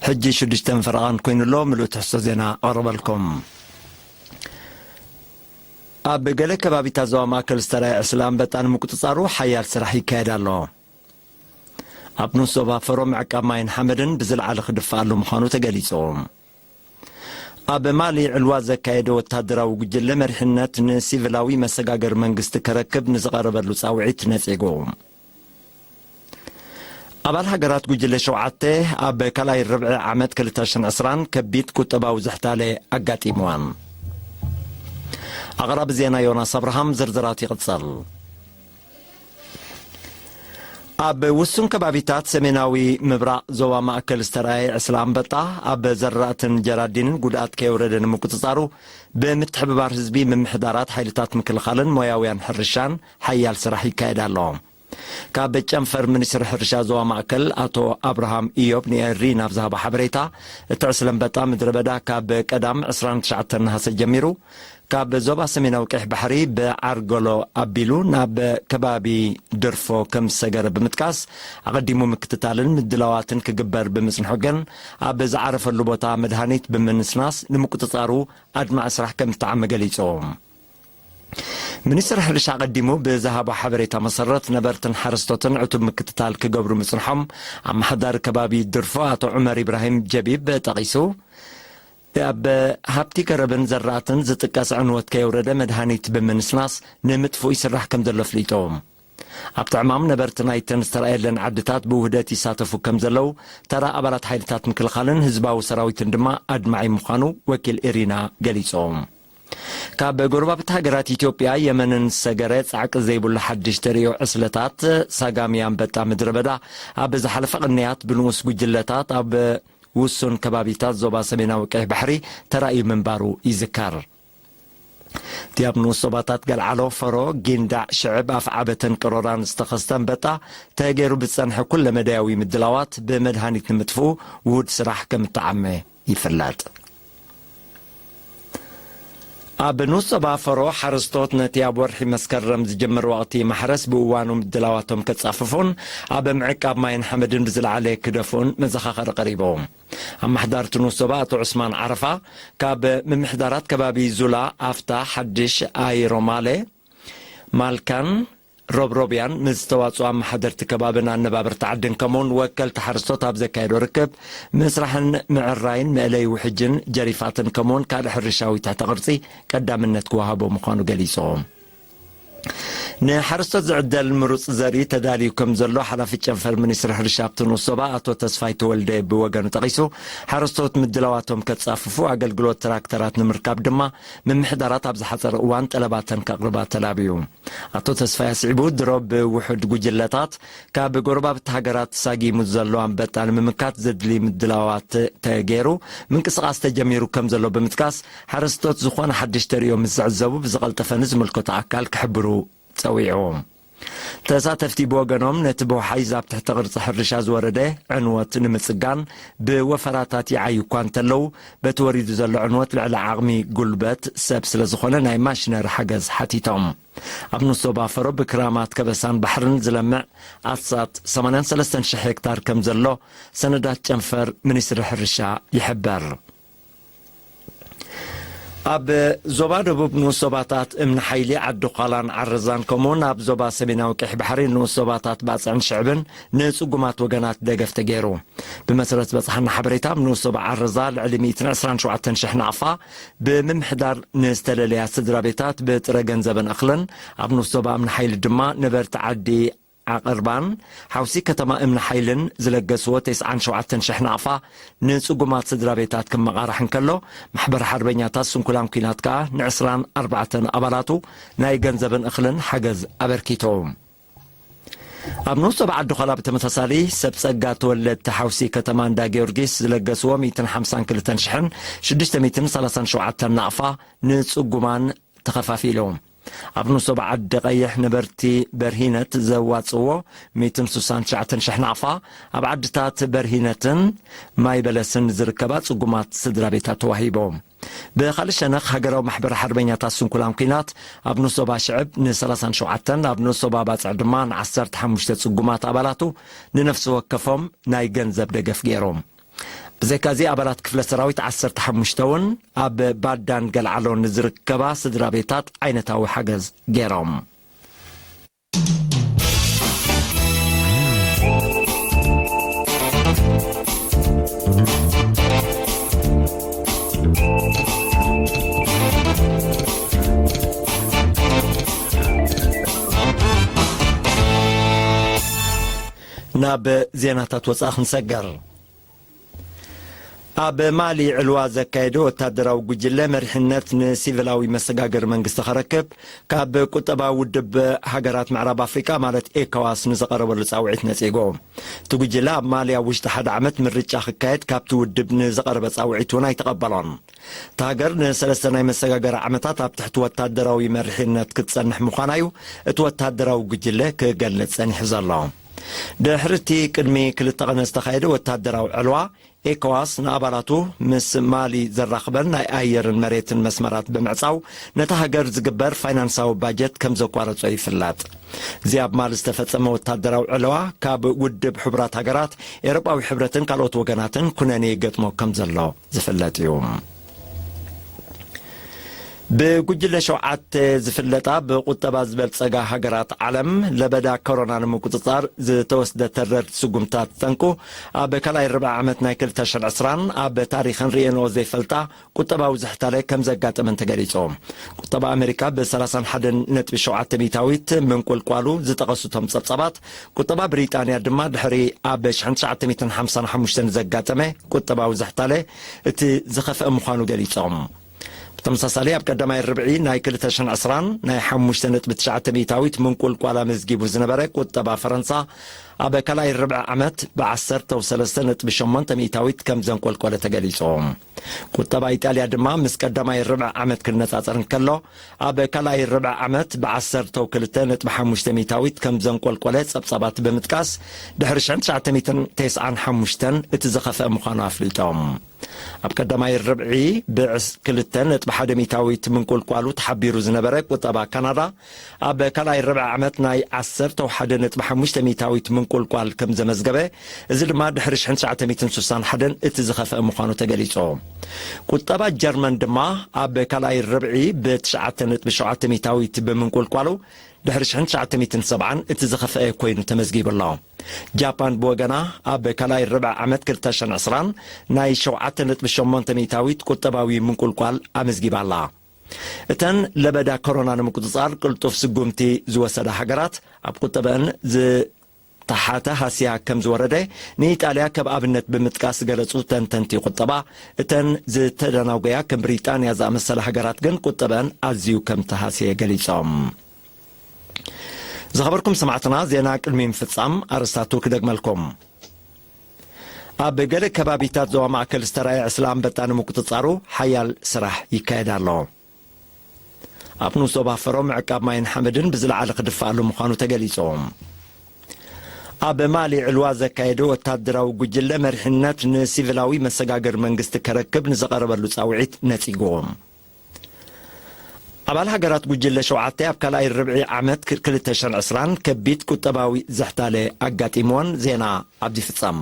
ሕጂ ሽዱሽተን ፈረቓን ኮይኑ ኣሎ። ምሉእ ትሕዝቶ ዜና ኣቕርበልኩም። ኣብ ገለ ከባቢታት ዞባ ማእከል ዝተራየ ዕስለ ኣንበጣ ንምቁጽጻሩ ሓያል ስራሕ ይካየድ ኣሎ። ኣብ ንኡስ ዞባ ፈሮ ምዕቃብ ማይን ሓመድን ብዝለዓለ ክድፈኣሉ ምዃኑ ተገሊጹ። ኣብ ማሊ ዕልዋ ዘካየደ ወታደራዊ ጉጅለ መሪሕነት ንሲቪላዊ መሰጋገሪ መንግስቲ ከረክብ ንዝቐረበሉ ጻውዒት ነጺጉ። ኣባል ሃገራት ጉጅለ ሸውዓተ ኣብ ካልኣይ ርብዒ ዓመት ክልተ ሽሕን ዕስራን ከቢድ ቁጠባዊ ዝሕታለ ኣጋጢምዋን። ኣቕራቢ ዜና ዮናስ ኣብርሃም፣ ዝርዝራት ይቕጸል። ኣብ ውሱን ከባቢታት ሰሜናዊ ምብራቕ ዞባ ማእከል ዝተራእየ ዕስለ ኣንበጣ ኣብ ዘራእትን ጀራዲንን ጉድኣት ከየውረደ ንምቁጽጻሩ ብምትሕብባር ህዝቢ፣ ምምሕዳራት፣ ሓይልታት ምክልኻልን ሞያውያን ሕርሻን ሓያል ስራሕ ይካየድ ኣሎ። ካብ ጨንፈር ሚኒስትሪ ሕርሻ ዞባ ማእከል ኣቶ ኣብርሃም ኢዮብ ንኤሪ ናብ ዝሃቦ ሓበሬታ፣ እቲ ዕስለ ኣንበጣ ምድረ በዳ ካብ ቀዳም ዕስራን ትሽዓተን ነሃሰ ጀሚሩ ካብ ዞባ ሰሜናዊ ቀይሕ ባሕሪ ብዓርገሎ ኣቢሉ ናብ ከባቢ ድርፎ ከም ዝሰገረ ብምጥቃስ፣ ኣቐዲሙ ምክትታልን ምድላዋትን ክግበር ብምጽንሑ ግን፣ ኣብ ዝዓረፈሉ ቦታ መድሃኒት ብምንስናስ ንምቁጽጻሩ ኣድማዒ ስራሕ ከም ዝተዓመ ገሊጹ። ሚኒስትሪ ሕርሻ ኣቐዲሙ ብዝሃቦ ሓበሬታ መሰረት፣ ነበርትን ሓረስቶትን ዕቱብ ምክትታል ክገብሩ ምጽንሖም ኣመሓዳሪ ከባቢ ድርፎ ኣቶ ዑመር ኢብራሂም ጀቢብ ጠቒሱ፣ ኣብ ሃብቲ ገረብን ዘራእትን ዝጥቀስ ዕንወት ከየውረደ መድሃኒት ብምንስናስ ንምጥፍኡ ይስራሕ ከም ዘሎ ኣፍሊጡ። ኣብቲ ዕማም ነበርቲ ናይተን ዝተራእየለን ዓድታት ብውህደት ይሳተፉ ከም ዘለዉ፣ ተራ ኣባላት ሓይልታት ምክልኻልን ህዝባዊ ሰራዊትን ድማ ኣድማዒ ምዃኑ ወኪል ኤሪና ገሊጹ። ካብ ጎረባብቲ ሃገራት ኢትዮጵያ፣ የመንን ዝሰገረ ጻዕቂ ዘይብሉ ሓድሽ ተርእዮ ዕስለታት ሳጋሚ ኣንበጣ ምድረ በዳ ኣብ ዝሓለፈ ቅንያት ብንኡስ ጉጅለታት ኣብ ውሱን ከባቢታት ዞባ ሰሜናዊ ቀይሕ ባሕሪ ተራእዩ ምንባሩ ይዝከር። እቲ ኣብ ንኡስ ዞባታት ገልዓሎ፣ ፈሮ፣ ጊንዳዕ፣ ሽዕብ፣ ኣፍዓበተን ቅሮራን ዝተኸስተ ኣንበጣ ተገይሩ ብዝጸንሐ ኩለ መዳያዊ ምድላዋት ብመድሃኒት ንምጥፍኡ ውሁድ ስራሕ ከም እተዓመ ይፍለጥ። ኣብ ንኡስ ዞባ ፈሮ፣ ሓረስቶት ነቲ ኣብ ወርሒ መስከረም ዝጅምር ወቕቲ ማሕረስ ብእዋኑ ምድላዋቶም ከጻፍፉን ኣብ ምዕቃብ ማይን ሓመድን ብዝለዓለ ክደፍኡን መዘኻኸሪ ቀሪቡ። ኣመሓዳሪ እቲ ንኡስ ዞባ ኣቶ ዑስማን ዓረፋ፣ ካብ ምምሕዳራት ከባቢ ዙላ፣ ኣፍታ፣ ሓድሽ፣ ኣይሮማሌ፣ ማልካን ሮብሮብያን ምስ ዝተዋጽኡ ኣመሓደርቲ ከባብን ኣነባበርቲ ዓድን ከምኡውን ወከልቲ ሓረስቶት ኣብ ዘካየዶ ርክብ፣ ምስራሕን ምዕራይን መእለዪ ውሕጅን ጀሪፋትን ከምኡውን ካልእ ሕርሻዊ ትሕተ ቅርጺ ቀዳምነት ክወሃቦ ምዃኑ ገሊጹ። ንሓረስቶት ዝዕደል ምሩጽ ዘርኢ ተዳልዩ ከም ዘሎ ሓላፊ ጨንፈር ሚኒስትሪ ሕርሻ ኣብቲ ንኡስ ዞባ ኣቶ ተስፋይ ተወልደ ብወገኑ ጠቒሱ፣ ሓረስቶት ምድላዋቶም ከጻፍፉ፣ ኣገልግሎት ትራክተራት ንምርካብ ድማ ምምሕዳራት ኣብ ዝሓጸረ እዋን ጠለባተን ከቕርባ ተላብዩ። ኣቶ ተስፋይ ኣስዒቡ፣ ድሮ ብውሑድ ጉጅለታት ካብ ጎረባብቲ ሃገራት ተሳጊሙ ዘሎ ኣንበጣ ንምምካት ዘድሊ ምድላዋት ተገይሩ ምንቅስቓስ ተጀሚሩ ከም ዘሎ ብምጥቃስ፣ ሓረስቶት ዝኾነ ሓድሽ ተርእዮ ምስ ዝዕዘቡ ብዝቐልጠፈ ንዝምልከቶ ኣካል ክሕብሩ ጸዊዑ። ተሳተፍቲ ብወገኖም፣ ነቲ ብወሓይዝ ኣብ ትሕቲ ቅርጺ ሕርሻ ዝወረደ ዕንወት ንምጽጋን ብወፈራታት ይዓዩ እኳ እንተለዉ፣ በቲ ወሪዱ ዘሎ ዕንወት ልዕሊ ዓቕሚ ጉልበት ሰብ ስለ ዝኾነ ናይ ማሽነሪ ሓገዝ ሓቲቶም። ኣብ ንኡስ ዞባ ፈሮ ብክራማት ከበሳን ባሕርን ዝለምዕ ኣሳት ሰማንያን ሰለስተን ሽሕ ሄክታር ከም ዘሎ ሰነዳት ጨንፈር ሚኒስትሪ ሕርሻ ይሕበር። ኣብ ዞባ ደቡብ ንኡስ ዞባታት እምኒ ሓይሊ፣ ዓዲ ዃላን ዓረዛን ከምኡውን ኣብ ዞባ ሰሜናዊ ቀይሕ ባሕሪ ንኡስ ዞባታት ባጽዕን ሽዕብን ንጽጉማት ወገናት ደገፍ ተገይሩ። ብመሰረት ዝበጽሓና ሓበሬታ፣ ኣብ ንኡስ ዞባ ዓረዛ ልዕሊ ሚእትን ዕስራን ሸውዓተን ሽሕ ናቕፋ ብምምሕዳር ንዝተለለያ ስድራ ቤታት ብጥረ ገንዘብን እኽልን፣ ኣብ ንኡስ ዞባ እምኒ ሓይሊ ድማ ነበርቲ ዓዲ ዓቕርባን ሓውሲ ከተማ እምኒ ሓይልን ዝለገስዎ ተስዓን ሸውዓተን ሽሕ ናቕፋ ንጽጉማት ስድራ ቤታት ክመቓራሕ እንከሎ፣ ማሕበር ሓርበኛታት ስንኩላን ኲናት ከኣ ንዕስራን ኣርባዕተን ኣባላቱ ናይ ገንዘብን እኽልን ሓገዝ ኣበርኪቱ። ኣብ ንኡስ ዞባ ዓዲ ዃላ ብተመሳሳሊ ሰብ ጸጋ ተወለድቲ ሓውሲ ከተማ እንዳ ጊዮርጊስ ዝለገስዎ ሚእትን ሓምሳን ክልተን ሽሕን ሽዱሽተ ሚእትን ሰላሳን ሸውዓተን ናቕፋ ንጽጉማን ተኸፋፊሉ። ኣብ ንኡስ ዞባ ዓዲ ቀይሕ ነበርቲ በርሂነት ዘዋጽዎ ሚእትን ስሳን ትሽዓተን ሽሕ ናቕፋ ኣብ ዓድታት በርሂነትን ማይ በለስን ዝርከባ ጽጉማት ስድራ ቤታት ተዋሂቦም። ብኻልእ ሸነኽ፣ ሃገራዊ ማሕበር ሓርበኛታት ስንኩላን ኲናት ኣብ ንኡስ ዞባ ሽዕብ ንሰላሳን ሸውዓተን፣ ኣብ ንኡስ ዞባ ባጽዕ ድማ ንዓሰርተ ሓሙሽተ ጽጉማት ኣባላቱ ንነፍሲ ወከፎም ናይ ገንዘብ ደገፍ ገይሮም። ብዘይካዚ ኣባላት ክፍለ ሰራዊት ዓሰርተ ሓሙሽተ እውን ኣብ ባዳን ገልዓሎን ንዝርከባ ስድራ ቤታት ዓይነታዊ ሓገዝ ገይሮም። ናብ ዜናታት ወጻኢ ክንሰገር። ኣብ ማሊ ዕልዋ ዘካየደ ወታደራዊ ጉጅለ መሪሕነት ንሲቪላዊ መሰጋገሪ መንግስቲ ከረክብ ካብ ቁጠባዊ ውድብ ሃገራት ምዕራብ ኣፍሪቃ ማለት ኤኮዋስ ንዘቐረበሉ ጻውዒት ነጺጎ። እቲ ጉጅለ ኣብ ማሊ ኣብ ውሽጢ ሓደ ዓመት ምርጫ ክካየድ ካብቲ ውድብ ንዘቐረበ ጻውዒት እውን ኣይተቐበሎን። እታ ሃገር ንሰለስተ ናይ መሰጋገሪ ዓመታት ኣብ ትሕቲ ወታደራዊ መሪሕነት ክትጸንሕ ምዃና እዩ እቲ ወታደራዊ ጉጅለ ክገልጽ ጸኒሑ ዘሎ። ድሕሪ እቲ ቅድሚ ክልተ ቀነ ዝተኻየደ ወታደራዊ ዕልዋ፣ ኤኮዋስ ንኣባላቱ ምስ ማሊ ዘራኽበን ናይ ኣየርን መሬትን መስመራት ብምዕጻው ነታ ሃገር ዝግበር ፋይናንሳዊ ባጀት ከም ዘቋረጾ ይፍለጥ። እዚ ኣብ ማሊ ዝተፈጸመ ወታደራዊ ዕለዋ ካብ ውድብ ሕቡራት ሃገራት፣ ኤውሮጳዊ ሕብረትን ካልኦት ወገናትን ኩነኔ ይገጥሞ ከም ዘሎ ዝፍለጥ እዩ። ብጉጅለ ሸውዓተ ዝፍለጣ ብቁጠባ ዝበልጸጋ ሃገራት ዓለም ለበዳ ኮሮና ንምቁጽጻር ዝተወስደ ተረርቲ ስጉምታት ጠንቁ ኣብ ካልኣይ ርብዒ ዓመት ናይ ክልተ ሽሕን ዕስራን ኣብ ታሪኽን ርእየንኦ ዘይፈልጣ ቁጠባዊ ዝሕታለ ከም ዘጋጠመን ተገሊጹ። ቁጠባ ኣሜሪካ ብ ሰላሳን ሓደን ነጥቢ ሸውዓተ ሚእታዊት ምንቁልቋሉ ዝጠቐሱ እቶም ጸብጻባት፣ ቁጠባ ብሪጣንያ ድማ ድሕሪ ኣብ ሽሕን ትሽዓተ ሚእትን ሓምሳን ሓሙሽተን ዘጋጠመ ቁጠባዊ ዝሕታለ እቲ ዝኸፍአ ምዃኑ ገሊጾም። ብተመሳሳሊ ኣብ ቀዳማይ ርብዒ ናይ ክልተ ሽሕን ዕስራን ናይ ሓሙሽተ ነጥቢ ትሽዓተ ሚእታዊት ምንቁልቋል ኣመዝጊቡ ዝነበረ ቁጠባ ፈረንሳ ኣብ ካልኣይ ርብዒ ዓመት ብ ዓሰርተ ሰለስተ ነጥቢ ሸሞንተ ሚእታዊት ከም ዘንቆልቆለ ተገሊጹ። ቁጠባ ኢጣልያ ድማ ምስ ቀዳማይ ርብዒ ዓመት ክነጻጸር እንከሎ፣ ኣብ ካልኣይ ርብዒ ዓመት ብ ዓሰርተ ክልተ ነጥቢ ሓሙሽተ ሚእታዊት ከም ዘንቆልቆለ ጸብጻባት ብምጥቃስ፣ ድሕሪ ሽሕን ትሽዓተ ሚእትን ተስዓን ሓሙሽተን እቲ ዝኸፍአ ምዃኑ ኣፍሊጦም። ኣብ ቀዳማይ ርብዒ ብ ክልተ ነጥቢ ሓደ ሚእታዊት ምንቁልቋሉ ተሓቢሩ ዝነበረ ቁጠባ ካናዳ፣ ኣብ ካልኣይ ርብዒ ዓመት ናይ ዓሰርተ ሓደ ነጥቢ ሓሙሽተ ሚእታዊት ምንቁልቋል ከም ዘመዝገበ፣ እዚ ድማ ድሕሪ ሽሕን ትሽዓተ ሚእትን ስሳን ሓደን እቲ ዝኸፍአ ምዃኑ ተገሊጹ። ቁጠባ ጀርመን ድማ ኣብ ካልኣይ ርብዒ ብ ትሽዓተ ነጥቢ ሸውዓተ ሚእታዊት ብምንቁልቋሉ፣ ድሕሪ ሽሕን ትሽዓተ ሚእትን ሰብዓን እቲ ዝኸፍአ ኮይኑ ተመዝጊቡ ኣሎ። ጃፓን ብወገና ኣብ ካልኣይ ርብዒ ዓመት ክልተ ሽሕን ዕስራን ናይ ሸውዓተ ነጥቢ ሸሞንተ ሚእታዊት ቁጠባዊ ምንቁልቋል ኣመዝጊባ ኣላ። እተን ለበዳ ኮሮና ንምቁጽጻር ቅልጡፍ ስጉምቲ ዝወሰዳ ሃገራት ኣብ ቁጠበአን ዝተሓተ ሃስያ ከም ዝወረደ ንኢጣልያ ከም ኣብነት ብምጥቃስ ዝገለጹ ተንተንቲ ቁጠባ፣ እተን ዝተደናጎያ ከም ብሪጣንያ ዝኣመሰላ ሃገራት ግን ቁጠበአን ኣዝዩ ከም ተሃስየ ገሊጾም። ዝኸበርኩም ሰማዕትና፣ ዜና ቅድሚ ምፍጻም ኣርእስታቱ ክደግመልኩም። ኣብ ገለ ከባቢታት ዞባ ማእከል ዝተራእየ ዕስለ ኣንበጣ ንምቁጽጻሩ ሓያል ስራሕ ይካየድ ኣሎ። ኣብ ንኡስ ዞባ ፈሮ ምዕቃብ ማይን ሓመድን ብዝለዓለ ክድፈኣሉ ምዃኑ ተገሊጹ። ኣብ ማሊ ዕልዋ ዘካየደ ወታደራዊ ጉጅለ መሪሕነት ንሲቪላዊ መሰጋገሪ መንግስቲ ከረክብ ንዝቐረበሉ ጻውዒት ነጺጉ። ኣባል ሃገራት ጉጅለ ሸውዓተ ኣብ ካልኣይ ርብዒ ዓመት ክልተ ሽሕን ዕስራን ከቢድ ቁጠባዊ ዝሕታለ ኣጋጢምዎን። ዜና ኣብዚ ይፍጸም።